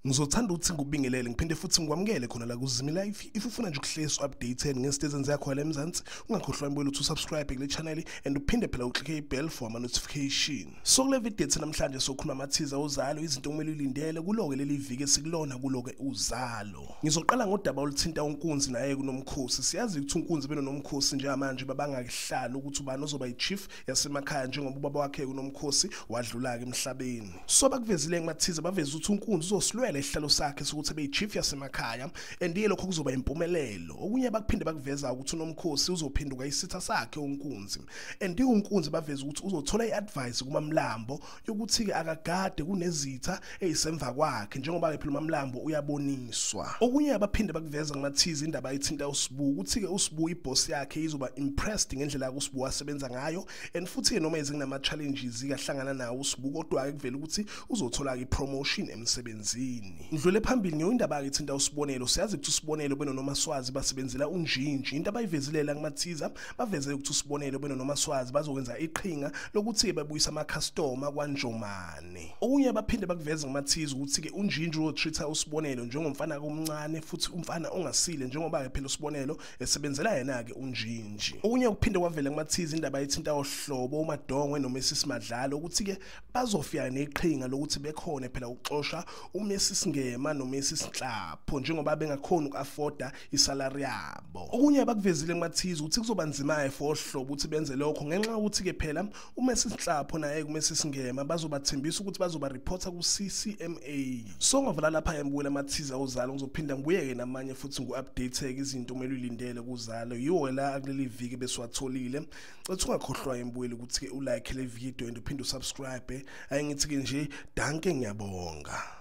Ngizothanda ukuthi ngikubingelele ngiphinde futhi ngikwamukele khona la kuZimi Life. If ufuna nje ukuhlezi updated ngezinto ezenzeka khona la eMzansi, ungakhohlwa impela ukuthi usubscribe kule channel and uphinde phela uclicke ibell for ama notification. So kule video yethu namhlanje sokhuluma amathiza Uzalo, izinto okumele ulindele kuloke leli viki esikulona kuloke Uzalo. Ngizoqala ngodaba oluthinta uNkunzi naye kuNomkhosi. Siyazi ukuthi uNkunzi benoNomkhosi njengamanje babangakuhlala ukuthi ubani ozoba ichief yasemakhaya njengoba ubaba wakhe kuNomkhosi wadlula ke emhlabeni. So bakuvezile kumathiza, baveza ukuthi uNkunzi uzosilwela isihlalo sakhe sokuthi abe yichief yasemakhaya and lokho kuzoba impumelelo. Okunye bakuphinde bakuveza ukuthi uNomkhosi uzophenduka isitha sakhe uNkunzi, and uNkunzi baveza ukuthi uzothola iadvice kuMamlambo yokuthi ke akagade kunezitha ezisemva kwakhe njengoba ke phela uMamlambo uyaboniswa. Okunye abaphinde bakuveza kumathiza indaba ethinta uSibu, ukuthi ke uSibu iboss yakhe izoba impressed ngendlela uSibu asebenza ngayo and futhi ke noma ezinama challenges ikahlangana nawo uSibu, kodwa ke kuvela ukuthi uzothola ipromotion emsebenzini. Ngidlule phambili ngeyo indaba ke ethinta uSibonelo. Siyazi ukuthi uSibonelo benoNomaswazi basebenzela uNjinji. Into abayivezile la kumathiza, baveze ukuthi uSibonelo benoNomaswazi bazokwenza iqhinga lokuthi babuyisa ama customer kwaNjomane. Okunye abaphinde bakuveza kumathiza ukuthi ke uNjinji uzotreat uSibonelo njengomfana omncane futhi umfana ongasile njengoba ke phela uSibonelo esebenzela yena ke uNjinji. Okunye kuphinde kwavela kumathiza indaba ethinta ohlobo uMadongwe noMrs Madlalo, ukuthi ke bazofika neqhinga lokuthi bekhona phela ukuxosha uMrs Ngema noMrs Nhlapho njengoba bengakhona ukuafforda isalary yabo. Okunye abakuvezile kumathiza ukuthi kuzoba nzima for ohlobo ukuthi benze lokho ngenxa yokuthi ke phela uMrs Nhlapho naye kuMrs Ngema bazobathembisa ukuthi bazoba reporta ku CCMA. So ngavala lapha embukela amathiza Uzalo, ngizophinda ngibuyeke namanye futhi ngu-update izinto kumele ulindele kuzalo yiwo la kuleli viki besiwatholile. Cethu ungakhohlwa embukeli ukuthi ke ulike le video and uphinde usubscribe. Ayingithi ke nje dankie, ngiyabonga.